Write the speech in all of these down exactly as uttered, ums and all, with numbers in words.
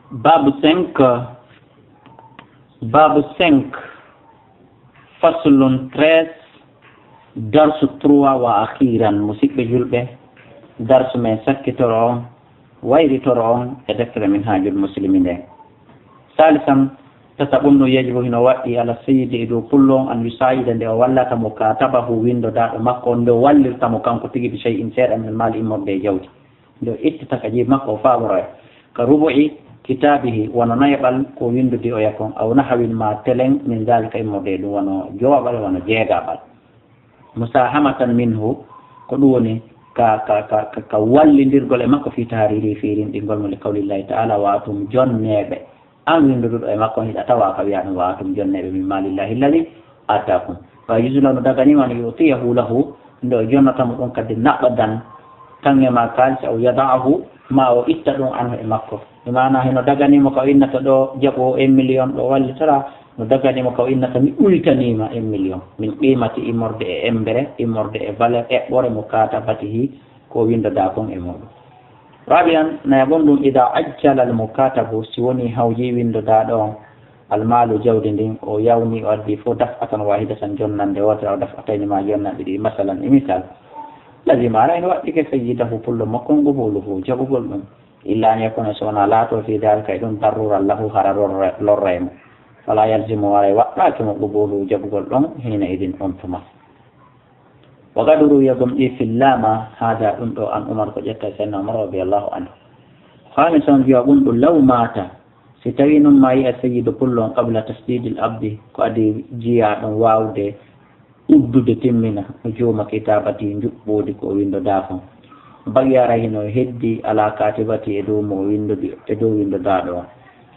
Babu cinq, babu cinq, faslun treize, darsu trois wa akhiran. Musidɓe julɓe, darsu men sakkitoro on, wayritoro on e deftere Minhajul Muslimi nden. Salisan, tataɓun ɗum yajibu hino waɗɗi ala sayyidi e dow pullo on an yusayida nde o wallata mo katabahu winndodaaɗo makko on, nde o wallirta mo kanko tigi bi shay'in seeɗa min maali immorde e jawdi. Nde o ittata ka jeybi makko o faaboroya. Ka rubu'i kitabihi, wano nayaɓal ko winndudi oya kon, aw nahawin ma telen min zalika immorde e ɗum wano jowaɓal, wano jeegaɓal. Musahamatan minhu, ko ɗum woni ka, ka, ka, ka, ka wallindirgol e makko fi tahariri fiirinɗingol mo li qawlillahi ta'ala, wa atum jonneeɓe. An winnduduɗo e makko hiɗa tawa ka wiya ɗum wa atum jonneeɓe min maalillahi alladi atakum. Fa yujuzu lahu, no daganima an yutiyahu lahu, nde o jonnata mo ɗum kadi naɓɓa dan, tan e ma kaalis, aw yada'ahu, ma o itta ɗum anhu e makko. E maana hino daganimo ka o innata ɗo jaɓo un million ɗo wallitora, no daganimo ka o innata mi uytanima un million. Min qimati immorde e embere, immorde e valeur eɓɓore mo katabatihi ko winndodaa kon e muɗum. Rabi'an, nayaɓon ɗum, ida ajjala al mukatabu, si woni hawji winndodaa ɗo on, almaalu jawdi ndin, o yawni o addi fof daf'atan wahidatan jonnande wootere, o daf'atayni ma jonnanɗe ɗiɗi, masalan e misal. Lazima ara ene waɗɗike sayyidahu pullo makko on qubuluhu jaɓugol ɗum. Illa an yakuna so wona laato fi dalika e ɗum darruran lahu hara lorre-, lorray mo. Fala yalzimu ara waɗɗaake mo qubuluhu jaɓugol ɗon hina idin on tuma. Wa qad ruwiya gomɗi fillama hada ɗum ɗo an Umar ko ƴetta e Seydina Umar radiyallahu anhu. Khamisan, wiya ɓun ɗum law mata, si tawi noon maayi a sayyidu pullo on qabla tasdidil abdi, ko adi jiya ɗon waawde uddude timmina o juuma kitabati njuɓɓudi ko winndodaa kon. Baqi ara hino heddi ala katibati e dow mo o winndodi, e dow winndodaaɗo on.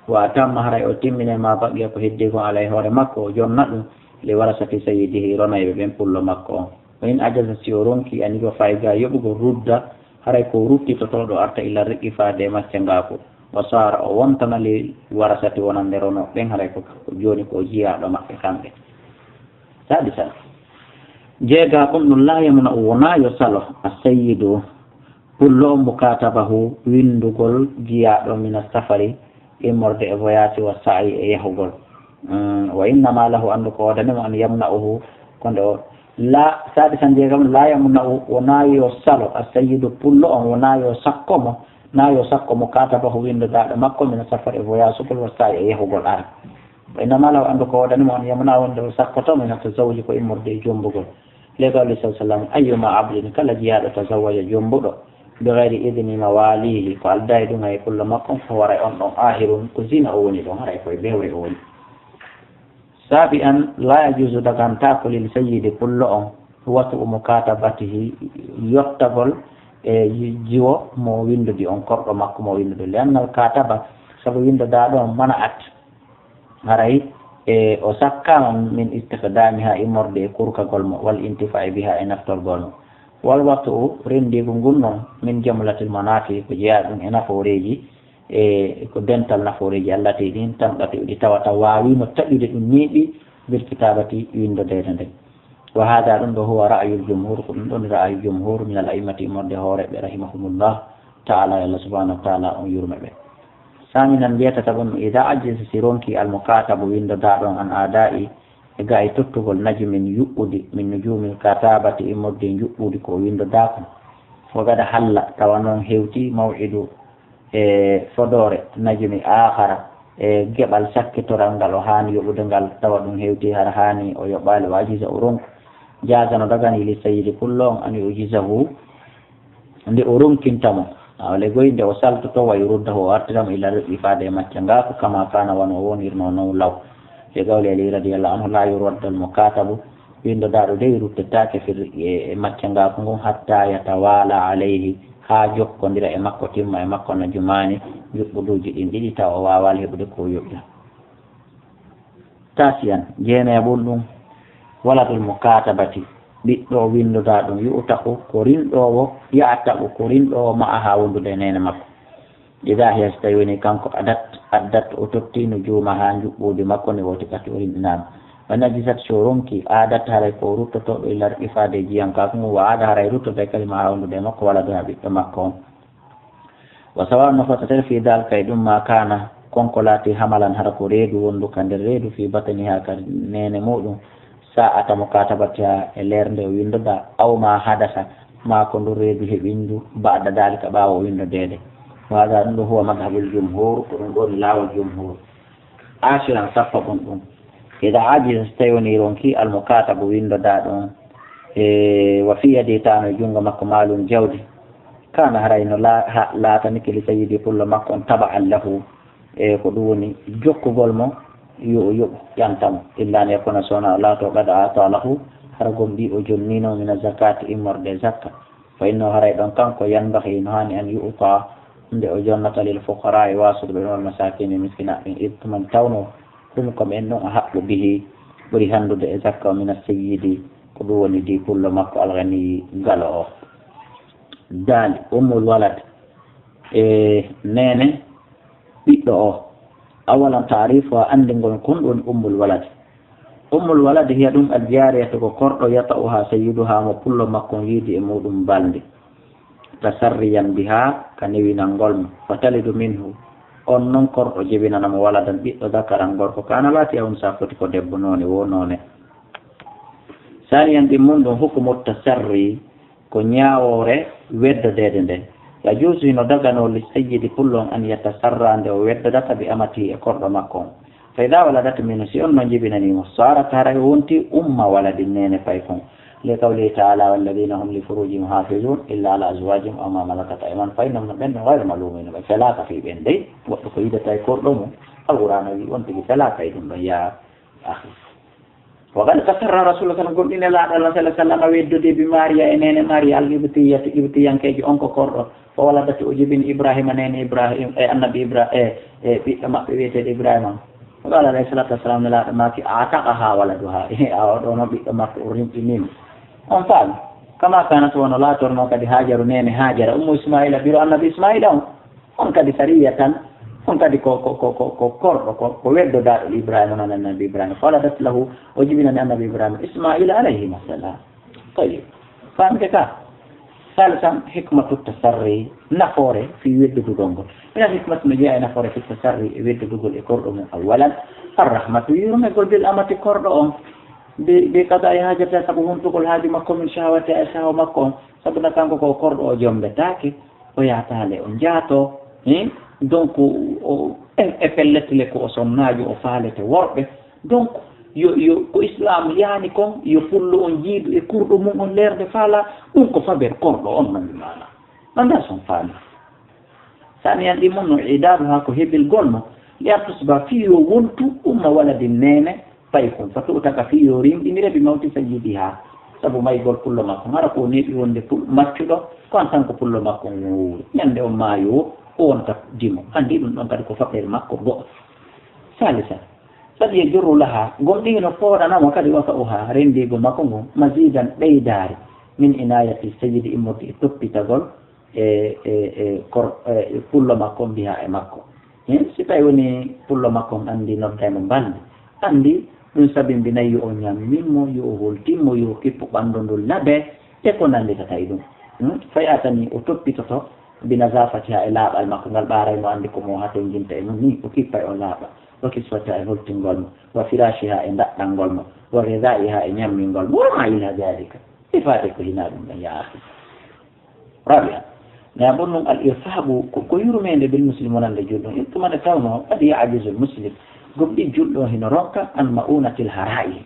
Wa atamma haray o timmine ma baqiya ko heddi kon alay hoore makko o jonna ɗum li warasati sayyidihi ronayɓe ɓen pullo makko on. Wa in ajaza si o ronki ani ko fayga yoɓugol rudda haray ko ruttitotooɗo arta ila riqi faade e maccangaaku. Wa saara o wontana li warasati wonande rono ɓen haray ko jooni ko jiyaaɗo maɓɓe kamɓe. Sadisan. Jeega ɗum ɗum laa yamna o wonaa yo salo a sayyidu pullo mukatabahu winndugol jiyaaɗo mina safari immorde e voyage wa sa'i e yahugol. Mm, wa innama lahu anndu ko woodani mo an yamna'uhu ko nde o la sadisan jeegam la yamna'u wonaa yo salo a sayyidu pullo on wonaa yo sakko mo naa yo sakko mo katabahu winndodaaɗo makko mina safari e voyage ugol wa sa'i e yahugol ara. Wa innama lahu anndu ko woodani mo an yamna'u wonde o sakkoto mina tazawuji ko immorde e jombugol. Li qawli sallallahu alayhi wa sallam, ayyuma abdin, kala jiyaaɗo tazawwaja jombuɗo, bi ghayri idni mawalihi, ko aldaa e ɗum hay pullo makko on, fa waray on ɗon ahirun, ko zina o woni ɗon, haray koye bewre o woni. Sabi'an, la yajuzu dagantaako lil sayyidi pullo on, watu mukatabatihi, yottagol e ji-, jiwo mo winndodi on, korɗo makko mo winndodi. Li annal kataba, sabu winndodaaɗo on mana'at, haray e o sakkaama min istiqdamiha immorde e kurkagol mo, wal intifa'i biha e naftorgol mo. Wal watu rendigu ngun non min jamlatil manafi ko jeyaa ɗum e nafooreeji, e ko dental nafooreeji allati ɗin tanɗati ɗi tawata waawino taƴude ɗum neeɓi bil kitabati winndodeede nden. Wa hada ɗum ɗo huwa ra'yul jumhur, ko ɗum ɗon ra'ayu jumhur min al a'immati immorde hooreɓe rahimahumullah ta'ala, Allah subhanahu wa ta'ala on yurme ɓe. Saminan jeetata ɗum, ida ajjisa si ronki al mukatabu winndodaaɗo on an adai e ga e tottugol najmin yuɓɓudi min nujumil katabati immorde njuɓɓudi ko winndodaako. Wa gada halla tawa noon hewti maw'idu e fodoore najmi aakhara e geɓal sakkitoral ngal o haani yoɓude ngal tawa ɗum hewti hara haani o yoɓaali wa ajiza o ronku. Jaza no dagani li sayyidi pullo on an yujizahu nde o ronkinta mo. Awle goy nde o saltoto wa yuruddahu o artira mo ila riqi faade e macca ngaako kama kana wano o wonirno non law. Li qawli Ali radiyallahu anhu la yuraddu al mukatabu winndodaaɗo dey ruttetaake fi riqi e macca ngaako ngon hatta yatawala alayhi haa jokkondira e makko timma e makko na jumaani juɓɓuduuji ɗin ɗiɗi tawa o waawaali heɓude ko o yoɓira. Tasiyan, jeeneeɓun ɗum, waladul mukatabati, ɓiɗɗo winndodaa ɗum, yu'taku, ko rinɗoowo, ya'taku, ko rinɗoowo ma'aha wondude e neene makko. Ida hiya, so tawi woni kanko adat, addat, o totti nujumaha njuɓɓuudi makko ni woti kati o rinɗinaama. Wa najisat, so ronki, adat, haray ko ruttotooɗo ila ifaade e jiyankaaku ngun, wa aada, haray ruttotoo e kalimaha wondude e makko, waladuha ɓiɗɗo makko on. Wa sawa no fotata fi dalika e ɗum ma kana Kon ko laati hamalan, hara ko reedu wondu ka nder reedu, fi batniha, ka neene muɗum, sa'ata mukatabatiha, e leer nde o windoda, aw ma hadasa, ma ko ndu reedu heɓindu, ba'da dalika, ɓaawo windodeede. Wa hada, ɗum ɗo, huwa madhhabul jumhur, ko ɗum ɗon laawol jumhur. Ashiran, sappo ɗum ɗum. Ida ajiza, so tawi woni ronki, al mukatabu, windoda ɗum, e wa fi yadi, tawno e junngo makko, malun, jawdi, kana, haray no la-, ha-, laatanike li sayyidi, pullo makko on, taba'an lahu, e ko ɗum woni jokkugol mo, yo o yoɓu, ƴanta mo, illa an yakuna, so wonaa o laato, qad a'ta lahu, hara gomɗii o jonnino, min az-zakati, immorde zakka. Fa innahu, haray ɗon kanko, yanbaghi, no haani, an yu'ta, nde o jonnata, lil fuqara'i, waasuɓe ɓe, wal masakini, miskinaaɓe ɓen, id, tuma, tawno ɗum ko ɓen ɗon ahaqqu bihi, ɓuri hanndude e zakka o, min as-sayyidi, ko ɗum woni di pullo makko, al-ghaniyi, galo o. Daali, ummul walad, e neene ɓiɗɗo o. Awalan, ta'rifu, anndingol kon ɗon ummul walad. Ummul walad hiya, ɗum, al jariyatu, ko korɗo, yata'uha sayyiduha, mo pullo makko on yiidi e muɗum balndi. Tasarriyan biha, ka newinangol mo. Fa talidu minhu, on non korɗo jibinana mo waladan, ɓiɗɗo, dakaran, gorko, kana, laati, aw unsa, foti ko debbo, noone wo noone. Saniyan, ɗimmun ɗum, hukmu tasarri, ko ñaawoore weddodeede nden. Yajuusu, hino daganoo, li sayyidi, pullo on, an yatasarra, nde o weddodata, bi amatihi, e korɗo makko on. Fa idaa waladat minhu, si on non jibinanii mo, saarat, haray o wonti umma waladin, neene paykun. Li qawlihi ta'ala, walladina hum li furujihim hafizun, illa ala azwajihim aw ma malakat aymanuhum, fa innahum, no ɓen ɗon, ghayru malumin, ɓe felaaka fii ɓen dey. Goɗɗo ko yiɗata e korɗo mum, Alqur'aana wi on tigi felaaka e ɗum ɗon, yaa akhi. Wa qad tasarra Rasulullah sallallahu alaihi wasallam, gomɗii Nelaaɗo Allah sallallahu alaihi wasallam weddode bi Mariya, e neene Mariya al-Qibtiyyati, Qibtiyankeejo on ko korɗo. Fa waladat, o jibini Ibrahima, neene Ibrahim, e annabi Ibra-, e, e ɓiɗɗo maɓɓe wiyeteeɗo Ibrahima. Wa qala alayhi salatu wassalam, Nelaaɗo maaki, a'taqaha waladuha. Awa ɗo no ɓiɗɗo makko o rimɗinii mo. On faami? Kama kanat, wano laatorno kadi Hajaru, neene Hajara, ummu Ismaila, biro annabi Ismaila on. On kadi sariya tan, on kadi ko, ko, ko, ko, ko korɗo, ko, ko weddodaaɗo Ibrahima, non annabi Ibrahima. Fawaladat lahu, o jibinani annabi Ibrahima Ismaila alayhima salam. Tayyib. Faamde ka? Salisan, hikmatu tasarri, nafoore fii weddudugol ngol. Minal hikmati, no jeyaa e nafoore, fi tasarri, e weddudugol e korɗo mum. Awwalan, arrahmatu, yurmegol, bil amati, korɗo on. Bi, bi qada'i hajatiha, sabu huntugol haaju makko, min shahawatiha, e shahwa makko on. Sabu na kanko ko korɗo, o jombetaake. O yaataale, o njaato, hein? Donc, o, e, e pellet le ko o sonnaajo, o faalete worɓe. Donc, yo, yo, ko Islam yaani kon, yo pullo on jiidu e kurɗo mum on leerde faala, ɗum ko faber korɗo on, non maana. Manda son faami. Saniyan ɗi mon no idadu ha ko hebilgol mo, li an tusba, fii yo wontu umma waladin, neene, paykun, fa tu'taka, fii yo rimɗinire, bi mawti sayyidiha, sabu maygol pullo makko. Hara ko neeɓi wonde pul-, maccuɗo, ko en tant que pullo makko nguuri. Ñande o maayo, o wonta dimo. Anndi ɗum ɗon kadi ko faɓɓere makko go'o. Salisa, qad yajurru laha, gomɗii no fooɗana mo kadi, wata'uha, renndiigo makko ngon, mazidan, ɓeydaari, min inayati sayyidi, immorde e toppitagol, e, e, e kor-, e pullo makko on, biha, e makko. Hein, si tawi woni pullo makko on anndi nodday mo mbalndi, anndi ɗum sabimbinay yo o ñammin mo, yo o holtin mo, yo o kippu ɓanndu ndun labe, e ko nannditata e ɗum. Hmm? Fay atani o toppitoto, bi nazafatiha, e laaɓal makko ngal, ɓaaray mo anndi ko mo hatonjinta e mum ni, o kippay o laaɓa, wa kiswatiha, e holtingol mo, wa firashiha, e ndaɗɗangol mo, wa ghidaiha, e ñammingol mo, wa ma ila dhalika, e faade ko hinaa ɗum ɗon, ya akhi. Rabia, na ɓonnun al irfabu ko, ko yurmeende bil muslim wonande julɗo. Ittumane tawno qad ya'jizul muslim, gomɗii julɗo hino ronka an ma'unatil hara'i,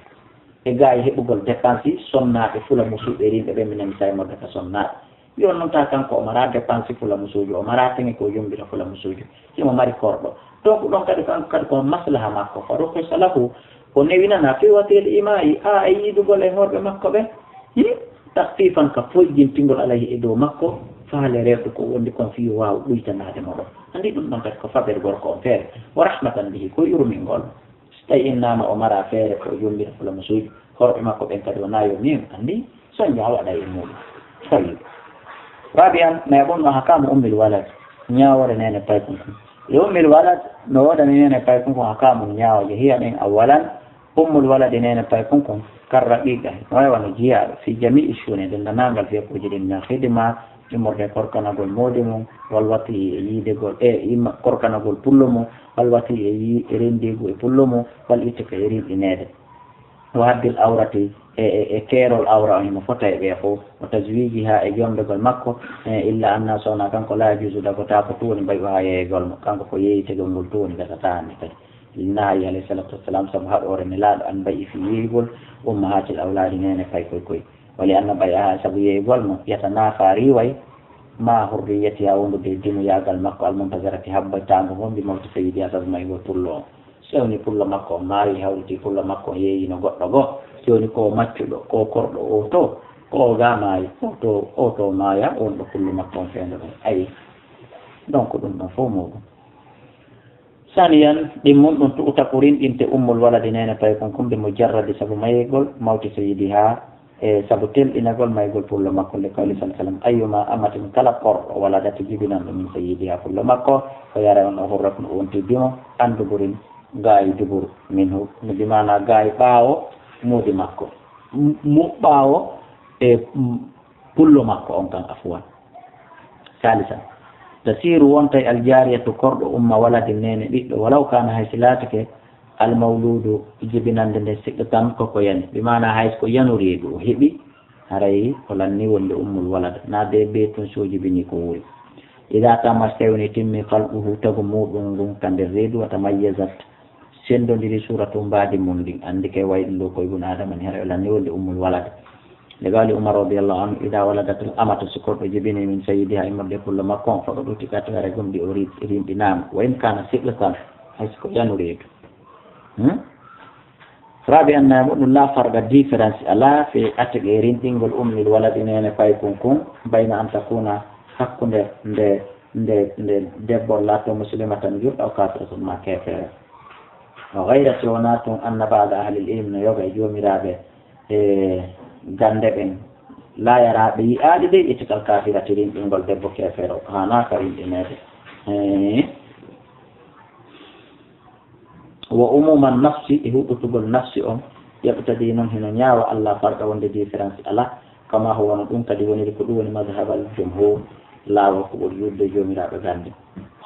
e gaay heɓugol dépense sonnaaɓe fula musuɓe rinɓe ɓe minen misay modde ka sonnaaɓe. Yo non ta kanko o mara dépense fula musuujo, o mara teŋe ko yombita fula musuujo. Himo mari korɗo. Donc ɗon kadi kanko kadi ko maslaha makko. Fa rukhisa lahu, o newinana fi watil ima'i, a e yiidugol e horɓe makko ɓe. Hmm? Takhfifan, ka foyjintingol, alayhi, e dow makko, faale rewɓe ko wondi kon fii waaw ɗuytanaade mo ɗon. Anndi ɗum ɗon kadi ko faɓere gorko on feere. Wa rahmatan bihi, ko yurmingol. So tawi innaama o mara feere ko o yombita fula musuujo, horɓe makko ɓen kadi wona yo miin anndi, soñja waɗa e muɗum. Tawi. Rabi'an, na e ɓonno ahkamu ummil walad, ñaawoore neene paykun kun. E ummil walad, no woodani neene paykun kun ahkamu ñaawooje, hiya ɗen awwalan, ummul walad e neene paykun kun, kar raqiqa, no wayi wano jiyaaɗo, fi jami'i shu'uni, denndanangal feekuuji ɗin, min khidma, immorde korkanagol moodi mum, wal wati e yiidegol, e imma-, korkanagol pullo mum, Wal wati e yi-, e rendiigu e pullo mum, wal ittiqi e rinɗineede. Wa haddil awrati e, e, e keerol awra on himo fota e ɓee fof. Wa tazwijiha e jombegol makko, e, illa anna sona kanko la yajuzu dagotaako tuuni mbayi o haa yeeyegol mo. Kanko ko yeeyitegol ngol tuuni gasataani kadi. Nahayi alayhi salatu wassalam sabu haɗoore Nelaaɗo an mbayi fii yeeyugol ummahatil awlaadi neene pay koy koy. Wali anna ɓay aha sabu yeeyugol mo yatanafa riiway ma hurriyatiha wondude e dimuyaagal makko almuntazarati habbaytaango ngon bi mawti sayyidiha sabu maygol pullo on. Si woni pullo makko on maayi hawriti pullo makko on yeeyino goɗɗo goo, si woni ko maccuɗo, ko korɗo o to, ko o ga maayi, o to, o to maaya, wonɗo pullo makko on feendo ɗon. Ayi, donc ɗum ɗon fof muɗum. Saniyan, ɗimmun ɗum tu'utaku rinɗinte ummul waladi neene paykun kun bi mujarradi sabu mayegol mawti sayyidiha, e sabu telɗinagol maygol pullo makko, li qawli sallallahu alayhi wasallam, ayyuma amatin kala korɗo waladati jibinanɗo min sayyidiha pullo makko, ko yara on o hurrat no wonti dimo, an duburin gaayi dubur minhu, bi maana gaayi ɓaawo muudi makko. M-, mu ɓaawo e, mm, pullo makko on kan afuwan. Salisan, tasiru wontay aljariyatu korɗo umma waladi neene ɓiɗɗo, walaw kana hay si laatike almawludu jibinande nde siɗɗo tan koko yani, bi maana hay ko yanu reedu o heɓi, haray o lanni wonde ummul walad, na de be tun so jibini ko wuri. Ida tamma si tawi woni timmi khalquhu tagu muɗum ngun ka nder reedu, wa tamayyazat sendondiri suratu mbaadi mum ndin, anndi kay wayi ɗum ɗo ko ibnu Adama ni, haray o lanni wonde ummul walad. Nde qawli Umar radiyallahu anhu, ida waladatil amatu, si korɗo jibini min sayyidiha immorde pullo makko on, faqad utiqat, haray gomɗi o ri-, rinɗinaama. Wa in kana siqtan, hay si ko yanu reedu. Hmm? Rabi an na ɗum la farqa différence ala fi atiqi rinɗingol ummil waladi neene paykun kun, bayna an takuna hakkunde nde, nde, nde debbo laatoo muslimatan juulɗo, o kafiratan ma keefeere. O gayra si wonaa tun anna ba'da ahlil ilmi no yoga e joomiraaɓe e gannde ɓen, laa yaraa ɓe yi'aali dey itikal kafirati rinɗingol debbo keefeero, haanaa ka rinɗineede. Hee. Wa umuman nafsi e huɓɓutugol nafsi on, yaqtadi non hino ñaawa Allah farqa wonde différence ala, kama huwa no ɗum kadi woniri ko ɗum woni madhabal jumhur, laawol ko ɓuri ɗuuɗude joomiraaɓe gannde.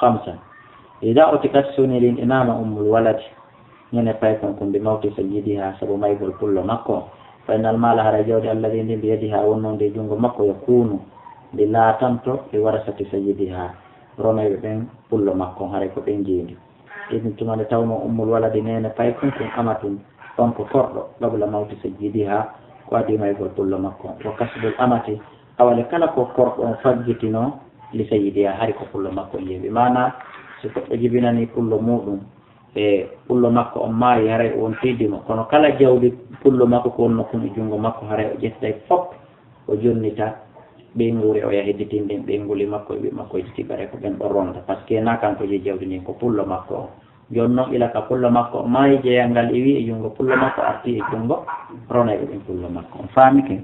Khamsan. Ida utiqat, so woni rinɗinaama ummul waladi, ñande paykon kun, bi mawti sayyidiha, sabu maygol pullo makko on, fa innal mala, hara jawdi alladi ndi biyadiha wonnoo nde junngo makko, yakunu, ndi laatanto, li warasati sayyidiha, ronayɓe ɓen pullo makko on, haray ko ɓen jeyndi. Idin tuma nde tawnoo ummul waladi neene paykun kun amatun, on ko korɗo, qabla mawti sayyidiha, ko adii maygol pullo makko on. Wa kasbul amati, awale kala ko korɗo on faggitinoo, li sayyidiha, hari ko pullo makko on yeeɓi. Maanaa, si goɗɗo jibinanii pullo muuɗum, e pullo makko on maayi, haray o wontii dimo. Kono kala jawdi pullo makko ko wonnoo kun e junngo makko, haray o ƴettay fof, o jonnita ɓeynguure, o yaha hedditinde ɓeynguli makko e ɓiɓɓe makko e tibare ko ɓen ɗon ronda. Parce que na kanko jeyi jawdi ndin, ko pullo makko on. Jooni non ila ka pullo makko on maayi, jeyal ngal iwi e junngo pullo makko, arti e junngo ronayɓe ɓen pullo makko on. Faamike?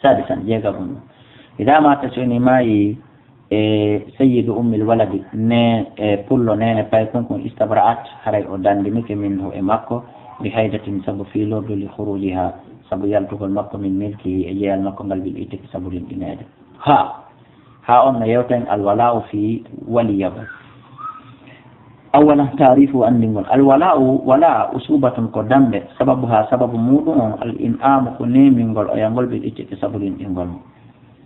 Sadisan, jeegabun. Ida mata, so ni maayi, e sayyidu ummil waladi, ne, e pullo neene paykun kun, istabra'at, haray o dandinike minhu e makko, bi haydatin, sabu fiilordu, li khurujiha, sabu yaltugol makko, min milkihi, e jeyal makko ngal, bil itiki, sabu rinɗineede. Ha, ha on no yewten alwala'u fi waliyagol. Awalan, taarifu, anndingol. Alwala'u, wala, usubatun, ko dambe, sababu ha, sababu muɗum on, al in'amu, ko neemingol, oyangol, bil itiki, sabu rinɗingol mo.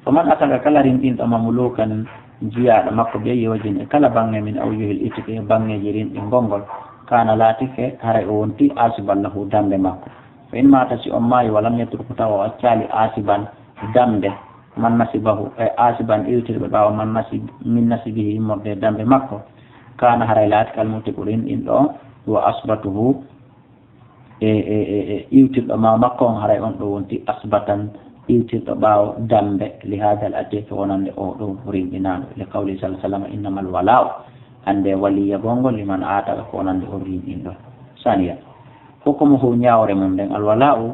Faman ataka, kala rinɗinɗo, mamlukan, jiyaaɗo makko, bi ayyi wajhin, e kala baŋŋe, min awjuhil itiki, e baŋŋeeji rinɗingol ngol, kana, laatike, haray o wonti, asiban lahu, dambe makko. Fa in mata, si on maayi, walam yatruku, tawa o accaali, asiban, dambe, man nasibahu, e asiban, iwtirɓe ɓaawo, man nasib-, min nasibihi, immorde e dambe makko, kana, haray laati, kal mutiku, rinɗinɗo on, wa asbatuhu, e, e, e, e iwtirɗo ɓaawo makko on, haray on ɗo wonti asbatan, iwtirɗo ɓaawo dambe, li hadal atiqi, wonande o ɗo rinɗinaaɗo, li qawli sallallahu alayhi wasallam, innamal wala'u, annde waliyagol ngol, liman ataka, ko wonande on rinɗinɗo. Saniya, hukumuhu, ñaawre mum nden, alwala'u,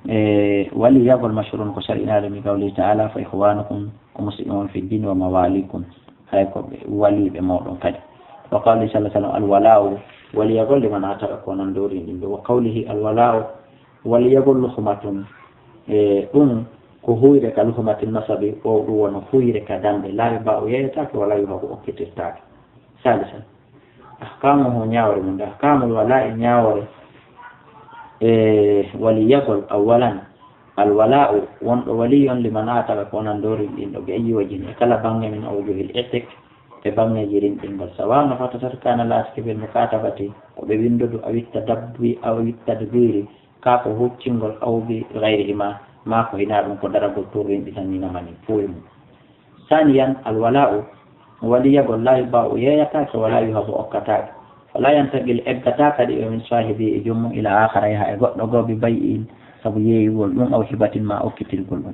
e waliyagol, mashrun, ko shar'inaade, bi qawli ta'ala, fa ikhwanukum, ko musiɓɓe mon, fi ddin, wa mawalikum, hay ko ɓe waliiɓe mooɗon kadi. Wa qawli sallallahu alayhi wasallam, alwala'u, waliyagol, liman ataka, ko non dowri ɗin ɗo. Wa qawlihi, alwala'u, waliyagol, luhmatun, e ɗum ko huyre ka luhmatin nasabi, o ɗum wona huyre ka dambe, laawi ba o yeeyataake, wala yuhabu okkitirtaake. Salisan. Ahkamuhu, ñaawre mum, ahkamul wala'i, ñaawre e waliyagol. Awwalan, al wala'u, wonɗo waliy on, liman ataka, ko onon doorin ɗin ɗo, bi ayyi wajhin, e kala baŋŋe, min awjuhil itiq, e baŋŋeeji rinɗingol. Sawa no fata sat kana laatike bil mukatabati, ko ɓe winndudu, a witta dabbi, a witta dabiri, ka ko huccingol, aw bi gayrihima, ma ko hinaa ɗum, ko daragol tun rinɗi tan ni namani, fuuyi mum. Saniyan, al wala'u, waliyagol, la yuba'u, yeeyataake, wala yuhabu, okkataake. Wala yantaqil, eggataake kadi o min sahibi, e joomum, ila akhara, yaha e goɗɗo goo, bi bay'in, sabu yeeyugol ɗum, aw hibatin, ma okkitirgol ɗum.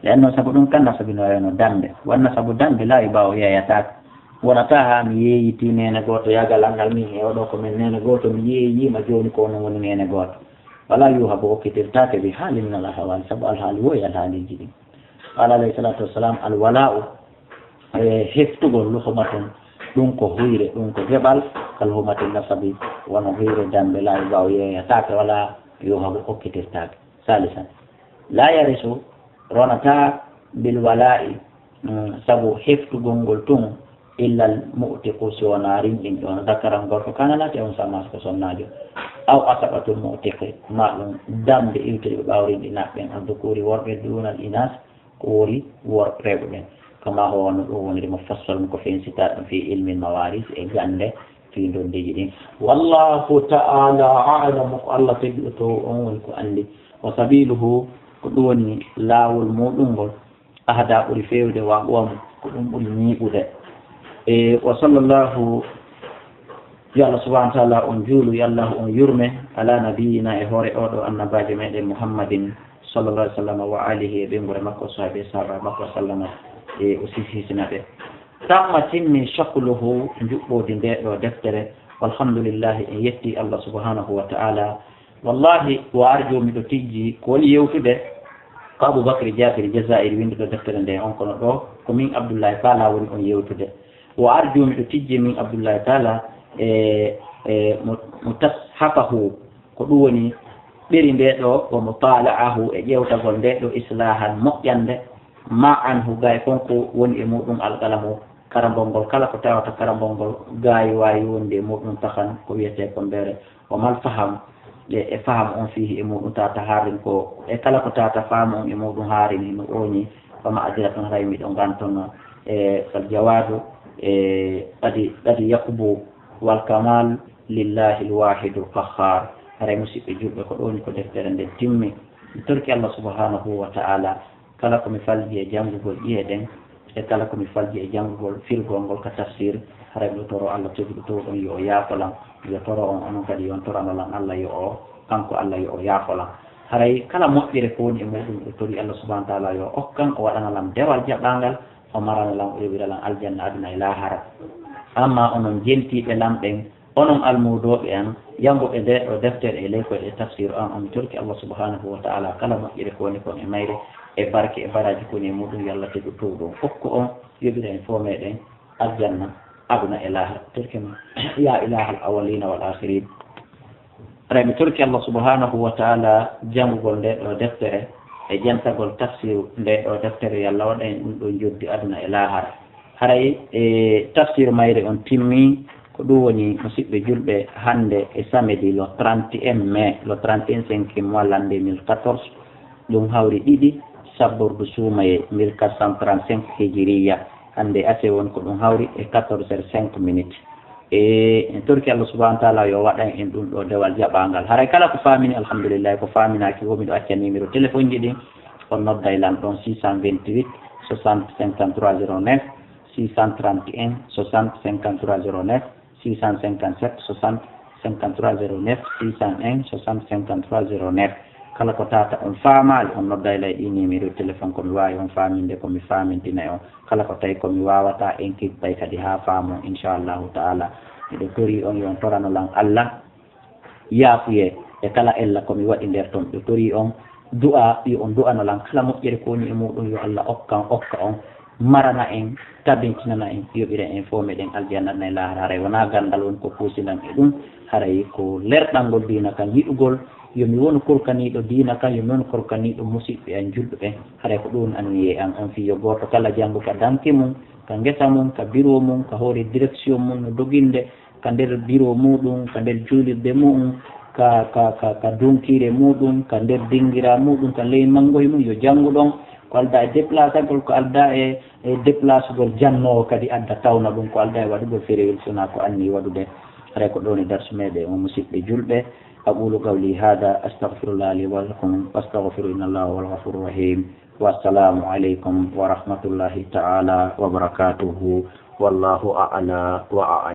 Le anno, sabu ɗum kan, nasabi no wayno dambe. Wanna sabu dambe, la yuba'u, yeeyataake. Wonata ha mi yeeyiti neene gooto, yagal anngal min e oɗo ko min neene gooto, mi yeeyiima jooni ko onon woni neene gooto. Wala yuhabu, okkitirtaake, bi haalin min al ahwal, sabu alhaali wo e alhaaliiji ɗin. Qala alayhi salatu wassalam, al wala'u, e heftugol, luhumatun, ɗum ko huyre, ɗum ko geɓal, ka luhumatin nasabi, wano huyre dambe, la yuba'u, yeeyataake, wala yuhabu, okkitirtaake. Salisan, la yarisu, ronata, bil wala'i, mm, sabu heftugol ngol tun, illa al mu'tiqu, si wonaa rinɗinɗo, dakaran gorko, kana laati, aw unsa, maa ko sonnaajo, aw asabatu mu'tiqi, ma ɗum dambe iwtirɓe ɓaawo rinɗinaaɓe ɓen, al dhukuri, worɓe, duna al inas, ko wori wor-, rewɓe ɓen. Kama huwa, no ɗum woniri, mufassalun, ko fensita ɗum, fi ilmil mawaris, e gannde fii ndondiiji ɗin. Wallahu ta'ala a'lamu, ko Allah tedduɗo to on woni ko anndi. Wa sabiluhu, ko ɗum woni laawol muɗum ngol, ahda, ɓuri feewde, wa aqwam, ko ɗum ɓuri ñiiɓude. E, wa sallallahu, yo Allah subhanahu wa ta'ala on juulu, yo Allah on yurme, ala nabiyina, e hoore oɗo annabaajo meɗen Muhammadin, sallallahu alaihi wasallam, wa alihi, e ɓeynguure makko, sahaabe, sahaba makko, sallama, e o sisi-, hisina ɓe. Tamma timmi shakluhu, njuɓɓoodi nde ɗo deftere, walhamdulillahi, en yetti Allah subhanahu wa ta'ala. Wallahi, wa arju, miɗo tijji, ko woni yewtude, ko Abu Bakr Jabir Jazairi, winduɗo deftere nde on, kono ɗo ko min Abdullahi Bala woni on yewtude. Wa arju, miɗo tijji min Abdullahi Bala, e, e, mu-, mutashafahu, ko ɗum woni ɓeri nde ɗo, wa mutala'ahu, e ƴeewtagol nde ɗo, islahan, moƴƴande, ma anhu, gay kon ko woni e muɗum, alqalamu, karambol ngol, kala ko tawata karambol ngol gaayi waawi wonde e muɗum, tahan, ko wiyetee ko mbeere, wa mal faham, e, e faham on fihi, e muɗum tata haarin ko, e kala ko tata faham on e muɗum haarin hino ooñi, fa ma'diratun, haray miɗo gantono, e, fal jawaadu, e, qadi, qadi yakbu, wal kamal lillahi al wahidul qahhar. Haray musiɓɓe julɓe, ko ɗoni ko deftere nden timmi. Mi torki Allah subhanahu wa ta'ala, kala ko mi falji e janngugol ƴi'e ɗen, e kala ko mi falji e janngugol firgol ngol ka tafsir, haray miɗo toro Allah tedduɗo towɗon yo o yaafo lan. Miɗo toro on, onon kadi yo on torano lan Allah yo o, kanko Allah yo o yaafo lan. Haray kala moƴƴere ko woni e muɗum, miɗo tori Allah subhanahu wa ta'ala yo o okkan, o waɗana lan dewal jaɓaangal, o marana lan, o yoɓira lan aljanna aduna e laahara. Amma onon jentiiɓe lan ɓen, onon almuudooɓe an, jannguɓe nde ɗo deftere e ley koyɗe tafsir an, on mi torki Allah subhanahu wa ta'ala kala moƴƴere ko woni kon e mayre, e barke e baraaji ko woni e muɗum, yo Allah tedduɗo towɗo on okku on, yoɓira en fof meɗen aljanna aduna e laahara. Torki ma, ya ilahal awwalina wal akhirin. Haray mi torki Allah subhanahu wa ta'ala janngugol nde ɗo deftere e jentagol tafsiru nde ɗo deftere, yo Allah waɗan en ɗum ɗo njoddi aduna e laahara. Haray e tafsir mayre on timmi, ko ɗum woni, musiɓɓe julɓe, hannde e samedi le trente et un mai, le trente et un cinquième mois, l'an deux mille quatorze, ɗum hawri ɗiɗi sabbordu suumaye mille quatre cent trente-cinq hijiriya, hannde ase won ko ɗum hawri e quatorze heures cinq minutes. E en torki Allah subhanahu wa ta'ala yo waɗan en ɗum ɗo dewal jaɓaangal. Haray kala ko faamini, alhamdulillahi, ko faaminaaki wo, miɗo acca numéro téléphone ji ɗin, on nodday lan ɗon, six cent vingt-huit soixante cinquante-trois zéro neuf, six cent trente et un soixante cinquante-trois zéro neuf, six cent cinquante-sept soixante cinquante-trois zéro neuf, six cent un soixante cinquante-trois zéro neuf. Kala ko tata on faamaali, on nodday lay ɗi numéro téléphone, ko mi waawi on faaminde, ko mi faamintina on. Kala ko tawi ko mi waawata en kippay kadi haa faamo, inchallahu ta'ala. Miɗo tori on yo on torano lan Allah yaafuye e kala ella ko mi waɗi nder ton. Miɗo tori on du'a, yo on du'ano lan kala moƴƴere ko woni e muɗum, yo Allah okkan, okka on, marana en, tabintinana en, yoɓira en fof meɗen aljanna e laahara. Haray wonaa ganndal woni ko puusi lan e ɗum, haray ko lerɗangol diina kan, yiɗugol yo mi wonu korkaniiɗo diina kan, yo mi wonu korkaniiɗo musiɓɓe an julɓe ɓen. Haray ko ɗum anniyee an. On fii yo gooto kala janngu ka danki mum, ka ngesa mum, ka biro mum, ka hoore direction mum, no doginde ka nder biro muɗum, ka nder juulirde muɗum, ka, ka, ka, ka dunkiire muɗum, ka nder dingira muɗum, ka ley manngoy mum, yo janngu ɗon. Ko aldaa e déplacagol, ko aldaa e, e déplacegol jannoowo kadi adda tawna ɗum, ko aldaa e waɗugol ferewel, so wonaa ko anni waɗude. Haray ko ɗoon e darsu meɗen o, musiɓɓe julɓe. أقول قولي هذا، أستغفر الله لي ولكم، فاستغفروا إن الله هو الغفور الرحيم. والسلام عليكم ورحمة الله تعالى وبركاته. والله أعلى وأعلم.